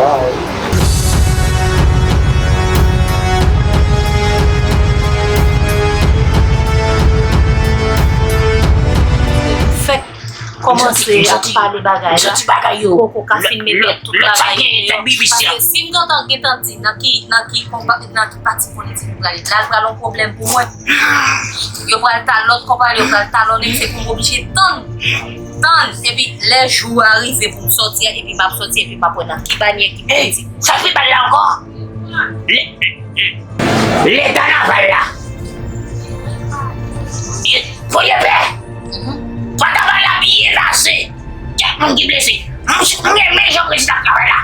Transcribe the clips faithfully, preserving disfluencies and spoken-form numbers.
Fèk kòmanse ap pale bagay la. Poko ka fin mete tout bagay deyò. Paske si m gentan, gentan di nan ki, nan ki konpa-, nan ki pati politik m prale, la l pral yon pwoblèm pou mwen. Yo pral ta lòt konpayi, yo pral ta lòt nèg, se pou m oblije tann. Tann, epi lè jou a rive pou m sòti a, epi m ap sòti, epi m ap wè nan ki banyè ki politik. Sa k pi bal la ankò? Lè, lè kanaval la. Premye pè. Kanaval la byen pase. Kèk moun ki blese. M, m renmen jan prezidan ap travay la.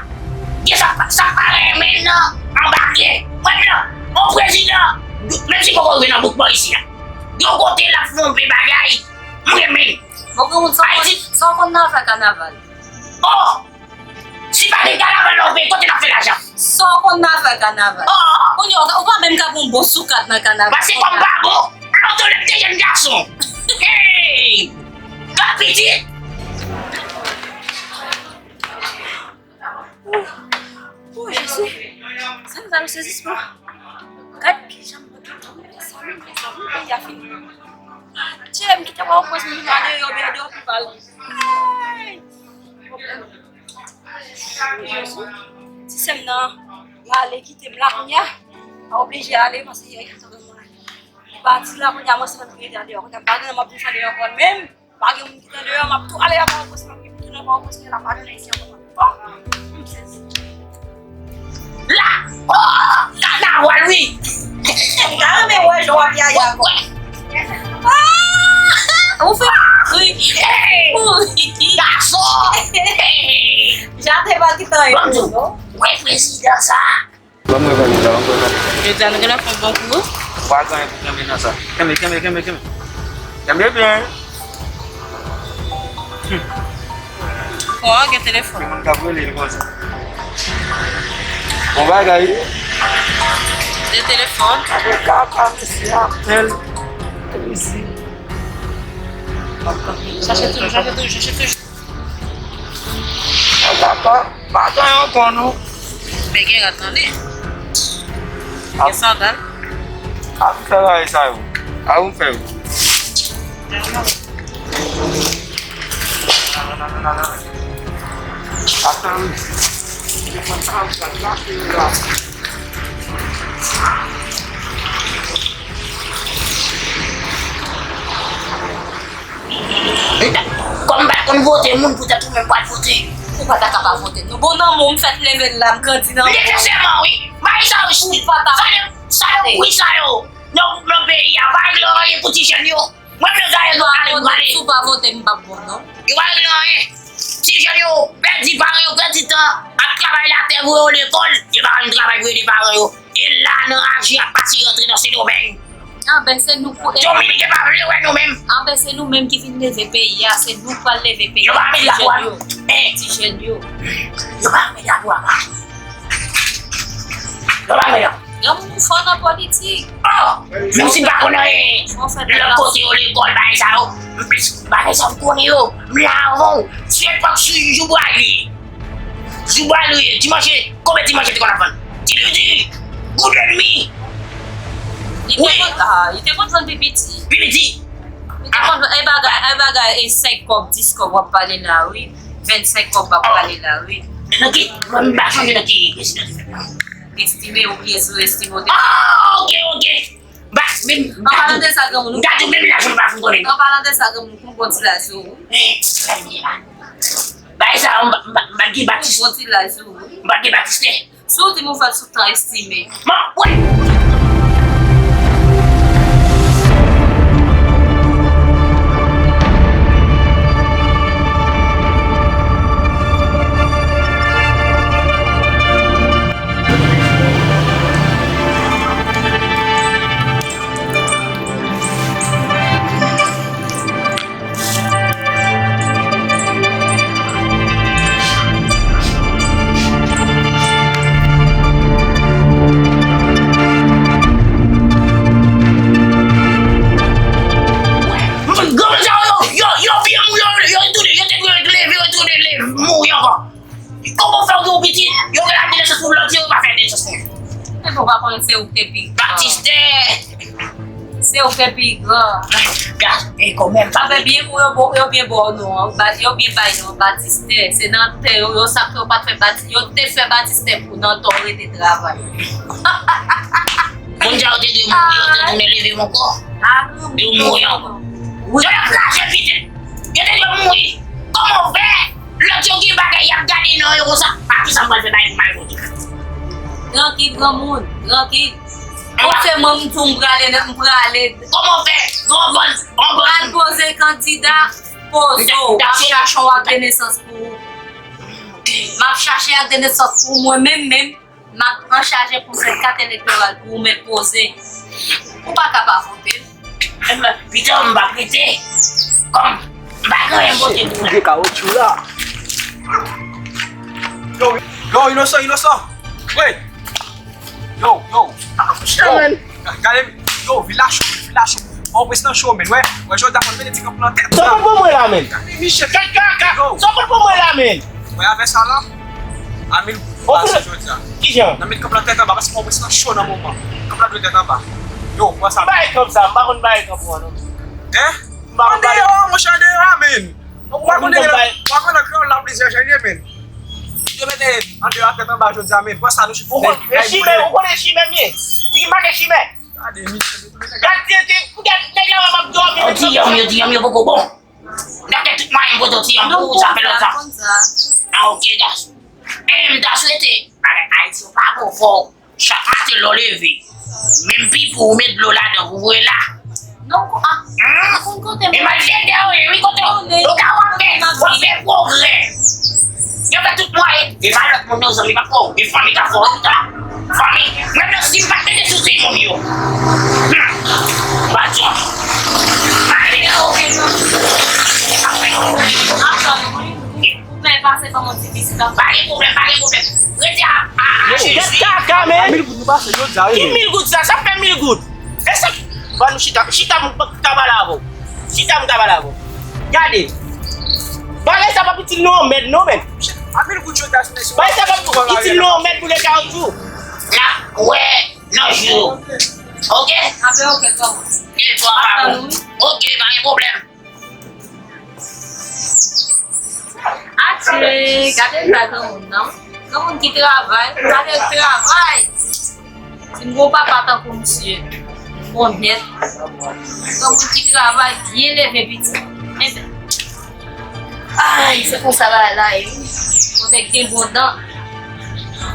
Gen sa, sa pa renmen nan anbake. Mwen menm, yon prezidan, menm si poko rive nan bouk bò isi a. Yon kote l ap fè yon pe bagay. M renmen. Bon, granmoun, sa w konn, sa w konn nan afè kanaval? Oh! Si pa gen kanaval nan yon peyi, kote n ap fè lajan? Sa w konn nan afè kanaval? Oh! Kounye a, ou pa menm ka pran yon bon sou kat nan kanaval. Paske kòm pa bon, lontan lè m te jèn gason. Hey! Gad pitit! Oh, oh, Jezi. Sa m ta nou sezisman. Gad kijan m manke tonbe nan sa menm, mezanmi, peyi a fini. Adye, m kite wè ou pwès m vin ade yo, byen de yo pi pale. Ay! Pwoblèm. Jezi. Ti sè m nan, m ale kite m la kounye a. M oblije ale, paske yo ka tann mwen. Li pati la kounye a, mwen sèlman ki rete andeyò. Kounye a, m pa gen nan m ap desann deyò ankò menm. Pa gen moun ki tande yo, m ap tou ale a Pòtoprens, m ap tounen Pòtoprens, la pa gen Ayisyen ankò. Oh, m sezi. La, oh, kanaval, wi. M ta renmen wè jan w ap yaya ankò. Ah, ou fè m ri. Hey, gason. Hey. Jante pa ki tan e non. Wè prezidan sa. Ban mwen valiz la, ban mwen valiz. Jodi a nou genlè fè bon kou. Pa gen anyen pou kenbe nan sa. Kenbe, kenbe, kenbe, kenbe. Kenbe byen. Hmm. Bon, gen telefòn. Gen moun k ap rele l konsa. Bon bagay. De telefòn. Apre kaka, mesye, apèl. Krezi. Chache toujou, chache toujou, chache toujou. Papa, pa gen ankò non. Men gen rad tande. Gen sandal. A pou fè bagay sa yo. A pou fè yo. Atan wi. Kòm m pa t konn vote moun, poutèt ou menm pral vote. Ou pa ta ka pa vote. Nou bon nan men w, m fèt leve l la, m grandi nan men w. Nesesèman, wi. Bagay sa yo, ou pa ta ka. Sa yo, sa yo, wi, sa yo. Nan, nan peyi a, pa regle anyen pou ti jèn yo. Mwen menm, sa yo, ale, m prale. Si w pa vote, m p ap bon, non. Yo pa regle anyen. Ti jèn yo pèdi paran yo, pèdi tan, ap travay latè, voye yo lekòl. Yo pa jwenn travay pou ede paran yo. E la, nan raje ap pase rantre nan Sendomeng. Anben, se nou pou Dominiken pa vle wè nou menm. Anben, se nou menm ki vin leve peyi a, se nou k pral leve peyi a. Yo pa met drapo a nou. Ti jèn yo. Yo pa met drapo a nou. Yo pa met drapo. Granmoun, ou fò nan politik. Oh! Menm si m pa konn anyen. Lòt kote yo, lekòl, bagay sa yo. M plis bagay sa m konnen yo. M la avan w. Se epòk sou jou bwa li ye. Jou bwa li ye. Dimanche, konbyen dimanche te konn ap vann? Ti lidi. Goud edmi. Li te konn, ah, li te konn vann pi piti. Pi piti. Li te konn vann, e bagay, e bagay, e senk kòb, dis kòb w ap pale la, wi. Vennsenk kòb w ap pale la, wi. Nan ki, m pa sonje nan ki prezidan te fèt la. Estime oubyen sou estime w te. Ah, ok, ok. Ba, men, an palan de sa, granmoun, m gade w menm lajan m pa fin konnen. An palan de sa, granmoun, m konn bon ti lay sou ou. Eh, sa vle la. Bagay sa, m pa, m pa, m pa gen batis. Bon ti lay sou ou. M pa gen batis, tè. Si w di m ou fè l sou tan estime. Man, wè. Ou pa konnen se ou ki te pi gran. Batistè! Se ou ki te pi gran. Gade, e kanmenm. Sa fè byen pou yo, yo byen ba w non an. Yo byen bay non an, Batistè. Se nan tè yo, yo sa fè yo pa t fè Batistè. Yo te fè Batistè pou nan tè w rete travay. Moun sa yo te dwe mouri, yo te tounen leve ankò. Yo mouri ankò. Yo t ap krache piten. Yo te dwe mouri. Kòman w fè? Lòt yo gen bagay y ap gade nan yo konsa. A kisa m pral fè bagay pou m al vote? Trankil, granmoun, trankil. Ou se mwen, m tou m prale, m prale. Kòman w fè? Pral poze kandida, poze w. M ap chache yon ak de nesans pou ou. M ap chache ak de nesans pou ou mwen menm menm. M ap anchaje pou sèt kat elektoral pou ou mèt poze. Ou pa ka pa vote. Enben, pito m p ap rete. Kòm m pa gen anyen pote pou ou. Yo, yo, inosan, inosan. Wi. Yo, yo. Yo. Gade, yo, vil la cho, vil la cho. Pòtoprens lan cho, men. Wè, wè, jodi a fò n mete ti kanpe nan tèt. Sa w pot pou mwen la, men? Gade, Michel. Kaka, kaka. Yo. Sa w pot pou mwen la, men? Wè, avè sa la. A mil goud pase jodi a. Kijan? Nan met kanpe nan tèt anba, paske Pòtoprens lan cho nan moman. Kanpe la dwe tèt anba. Yo, pran sa. Bay kanpe sa, m pa konn bay kanpe an non. Hein? M pa konn bay. Andeyò, monchè, andeyò, amen. Ou pa konnen, ou pa konnen kreyòl la plizyè jan li ye, men. Yo mete andeyò ak tèt anba jodi a, men. Pran sa nou. Ou konnen chimè, ou konnen chimè m ye? Ou ki make chimè? Gade, Michel. Gade, gade, gade nèg la, m ap dòmi. Yo di yòm, yo di yòm, yo poko bon. M ta fè tout mwayen m pote yon ti yòm pou ou, sa fè lòt sa. Ah, ok, das. E m ta swete, bagay Ayiti yo pa bon, fò chak maten lè w leve, menm pipi w met dlo ladan pou voye la. Non, ah, ou konn kote m. E malfektè w ye, wi, kote w. Ou ta w ap fè, w ap fè pwogrè. Yo fè tout mwayen. E pa lòt moun non, zanmi pa fò. E fanmi ka fò, wi, ta. Fanmi, menm nan si m pa t mete sou timoun yo. Hmm. Patyon. Male. Ou pè pase kòman ti pitit la. Pa gen pwoblèm, pa gen pwoblèm. Rete a, a, a Jezi. Kaka, men. Mil goud nou pase, yo di a, wi. Ki mil goud sa? Sa fè mil goud. E sa, ban nou chita, chita m ka pale avè w. Chita m ka pale avè w. Gade. Bagay sa p ap itil nou yon mèd non, men. A mil goud yo ta sou mesye. Bagay sa p ap itil nou yon mèd pou le kawoutchou. N ap wè nan jou. Ok? Apre, ok, kòman? Gen twa pa bon. Ok, pa gen pwoblèm. Atye, gade sa granmoun nan. Granmoun ki travay, gade travay. Si m gon papa tankou misye, m gon nèt. Granmoun ki travay, byen leve pitit. Enben. Ay, se konsa bagay la ye wi. Kote k gen bon dan,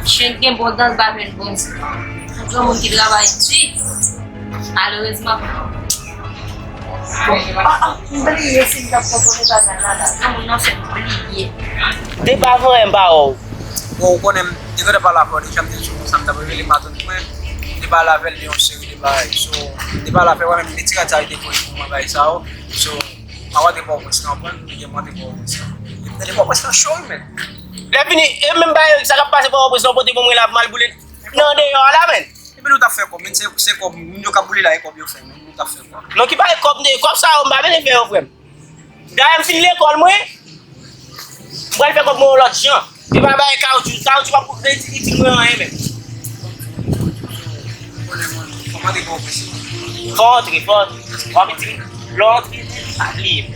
chen k gen bon dan, l pa jwenn bon di. Yon granmoun ki travay di, malerezman. Ah, ah, m bliye si m t ap kontwole bagay la la. Granmoun nan fè m bliye. Depi avan, m pa wè w. Bon, ou konnen, m te gentan pale avè w deja, m te di w sa m t ap revele matant mwen. M te pale avè l de yon seri de bagay. So, m te pale avè w, mwen menm, m te tire sa yo te voye pou mwen, bagay sa yo. So, m ap antre Pòtoprens lan, konprann? Lè m antre Pòtoprens lan. Epi tande Pòtoprens lan cho, wi, men. Lè fini, e menm bagay sa k ap pase Pòtoprens lan, pote pou mwen la, pou m al boule nan deyò a la, men. Epi nou t ap fè kòb, men se, se kòb, moun yo k ap boule la, e kòb yo fè, men nou t ap fè kòb. Non, ki bagay kòb, kòb sa yo, m pa bezwen fè yo, frè m. Dayè, m fin lekòl, mwen. M pral fè kòb mwen yon lòt jan. E pa bay kawoutchou. Kawoutchou p ap reyiti itil mwen anyen menm. Fò antre, fò antre. W ap itil. Lè w antre, pa bliye m.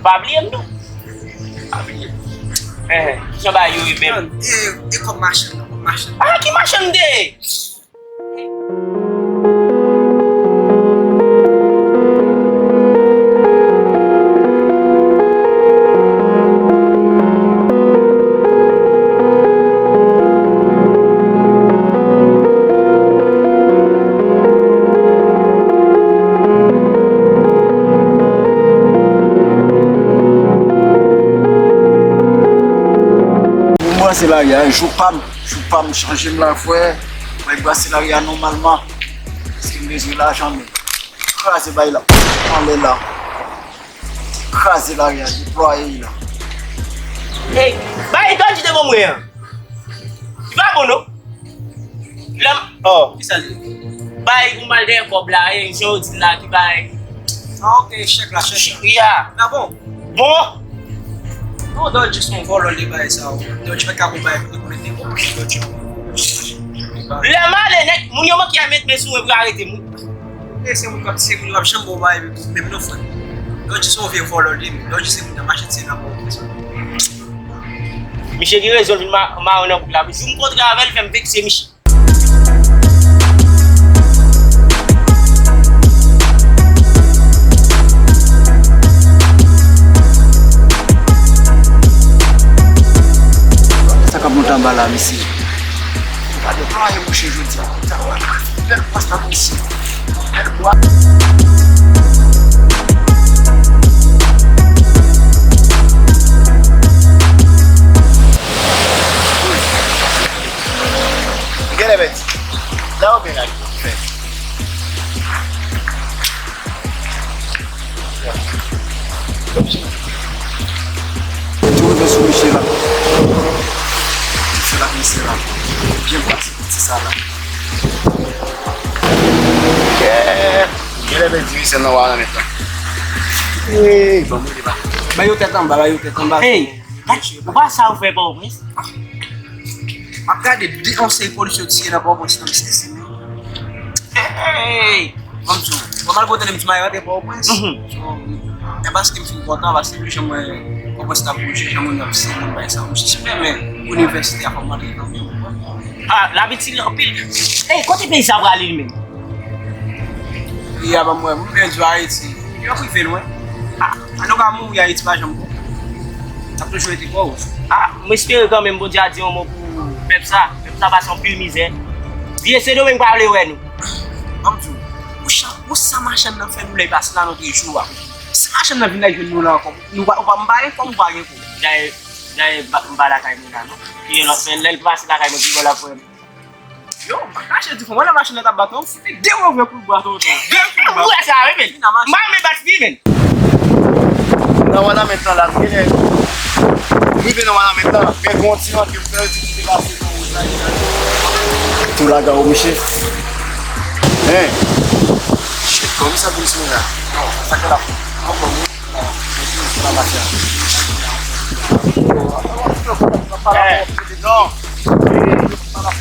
Pa bliye m non. Pa bliye m. Enhen. Jan bagay yo ye menm. E, e kòb machann nan, kòb machann. Ah, ki machann m te ye? Pou mwen, se lari a, jou pa m. Jou pa m chanje m la, frè. Mwen brase lari a nòmalman. Paske m bezwen lajan, men. Kraze bay la. Anlè la. Kraze lari a, deplwaye l la. Hey, bay dòdj devan mwen an. Li pa bon, non. Lè m, oh. Kisa l ye? Bay pou m al dèyè kòb la, e jan yo di l la, ki bay. Ah, ok, chèk la, chèk la. Ya. Ah bon? Bon. Non, Dodge se yon vòlò li bay sa yo. Dodge pa ka bon bay pou li konnen te bon. Dodge. Lè m ale nèt, moun yo manke al met men sou mwen pou yo arete m wi. E se moun k ap tiye moun yo p ap janm ba w bagay menm non frè. Lè w di se yon vye vòlò li ye, lè w di se moun k ap mache tiye nan Pòtoprens. Misye gen rezon l vin ma- mare nan bouk la wi. Si m kontre avè l, fè m vekse misye. Sa k ap monte anba la, mesye? Pa deplwaye mouche jodi a. Bèl bwa sa, mesye. Bèl bwa. Genlè pèdi. La ou byen la, ki fè? Tou rive sou misye la. Ti sè la, misye la. Byen pase pou ti sa la. Kè. Genlè pèdi misye nan wa nan men tan. Ey, bon, mwen li pa. Ba yo tèt anba, ba yo tèt anba. Ey, ou pa sa ou fè pa w prens? M ap gade de yon seri polis yo tiye nan Pòtoprens nan misye se. Hey! Ban m di w, mwen mal kontan m di m al rantre Pòtoprens. Mhm. So, e paske m fin kontan, paske jan mwen Pòtoprens t ap bouje, jan moun ap se moun bay sa, mwen sispann men inivèsite a fò m rantre kanmenm. Ah, lavi ti anpil. Hey, kote peyi sa prale li menm? Peyi a ban m wè, mwen pèdi Ayiti. Yo prive nou, wi. Ah, an nou ka mouri Ayiti pa janm bon. N ap toujou rete pòv. Ah, m espere kanmenm Bondye a di yon mo pou pèp sa. Pèp sa pase anpil mizè. Vye Sendomeng pa vle wè nou. Ban m di w, ou sa, ou sa machann nan fè nou lè l pase la nan de jou a. Si machann nan vin la jwenn nou la ankò, nou pa, ou pa, m pa gen kòb, ou pa gen kòb. Dayè, dayè, m pa, m pa lakay mwen la non. Gen lòt men lè l pase lakay mwen, pi bò l ap wè m. Yo, pa kache di fò, mwen nan machin nan t ap bat ou, fout li de move kout bwa tonton. De kout bwa. Ou wè sa wi men. M pa renmen bat fi men. Nan Wanament lan la, m genlè rive nan Wanament lan, men gon ti rantre m fè yo di ki te pase nan wout la. Tou laga ou mesye. Hein? Shit, kòman sa polis mwen la? Non, sa k la. An fòm wi.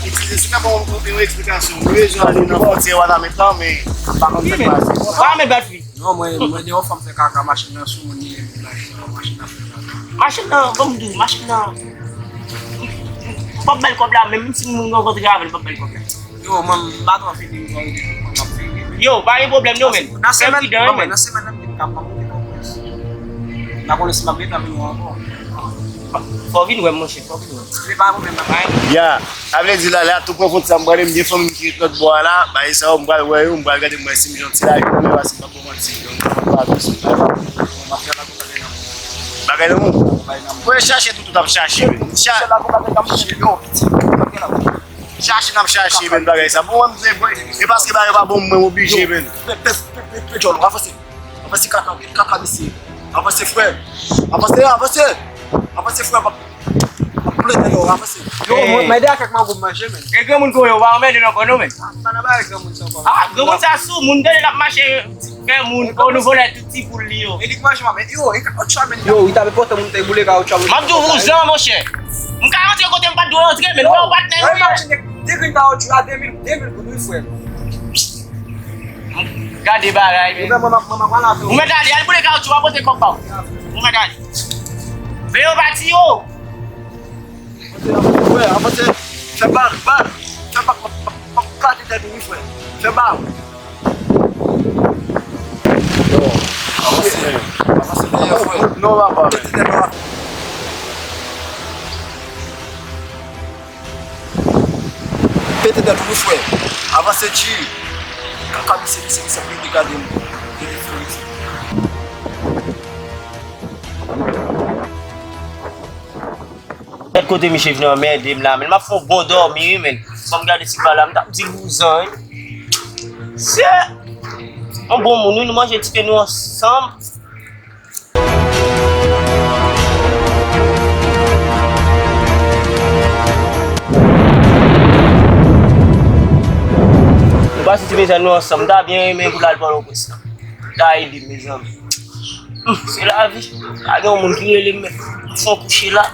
Eskize, si w ka ban mwen yon eksplikasyon. Mwen bezwen ale nan fwontyè Wanament lan, men m pa konn sa k pase. Pa met bat fi. Non, mwen, mwen de yon fanm fè kaka, machin nan sou moun, li leve la, machin nan fè kaka. Machin nan, ban m di w, machin nan. M p ap ba l kòb la, menm si m rankontre avè l, m p ap ba l kòb la. Yo, mwen, m pa twò fini, mwen, m ap fini. Yo, pa gen pwoblèm non, men. Nan semèn, nan semèn nan, m vin kap, m ap vin kap. M pa konnen si m ap gentan vin wè ankò. Fò w vin wè m, monchè, fò w vin wè m. Li pa pwoblèm, papa. Ya, sa vle di la, la, tou pran kont sa, m prale, m gen fanmi ki ret lòt bò a la, bagay sa yo, m pral wè yo, m pral gade, m wè si m janti la, yo, m wè si m pa bon manti, yo, m pa bon manti. Bagay nan moun. Mwen chache tout, tout ap chache, men. Chache la, pou gade, m ap chache, yo, piti. Chache n ap chache, men, bagay sa. Bon, mwen, mwen, e paske bagay pa bon, mwen oblije, men. Pe, pe, pe, pe, pe, djòl, avanse. Avanse, kaka, kaka, mesye. Avanse, frè. Avanse, avanse. Avanse, frè, pa, pa plede, yo, avanse. Yo, mwen, mwen de a kèk mango m manje, men. E granmoun kon yo, pa anmède nou ankò, non, men. Ah, m pa nan bagay granmoun sa ankò. Ah, granmoun sa sou, moun tande l ap mache. Fè moun, fè nou vòlè tout ti poul li yo. E li k manje mwen, men yo, e kawoutchou a, men. Yo, li t ap enpòtan moun te boule kawoutchou a. M ap di w vouzan, monchè. M ka rantre kote m pa t dwe rantre, men nou wè w pa t nan yo. Yo, imajine de grenn kawoutchou a de mil, de mil goud, wi, frè. Gade bagay, men. Ou mèt ale, al boule kawoutchou, w a pote kòb ba w. Ou mèt ale. Men yo pati yo. Avanse, avanse, frè, avanse. Fè bak, bak. Fè bak, m ap, m ap, m ap klate tèt ou, wi, frè. Fè bak. Yo, avanse, avanse dèyè, frè. Non, papa. Pete tèt ou. Pete tèt ou, wi, frè. Avanse, G. Kaka, misye, misye, misye ap rete gade m. Rete fou, wi. Gad kote misye vin anmède m la, men. M ap fè yon bon dòmi, wi, men. Ban m gade ti pa la, m t ap di vouzan, wi. Se yon bon moun, wi, nou manje ti pen nou ansanm. Nou pase ti mizè nou ansanm, m ta byen renmen pou l al Pòtoprens la. Ta ede m, mezanmi. Hum, se lavi. Pa gen yon moun ki rele m, men. Fò kouche la.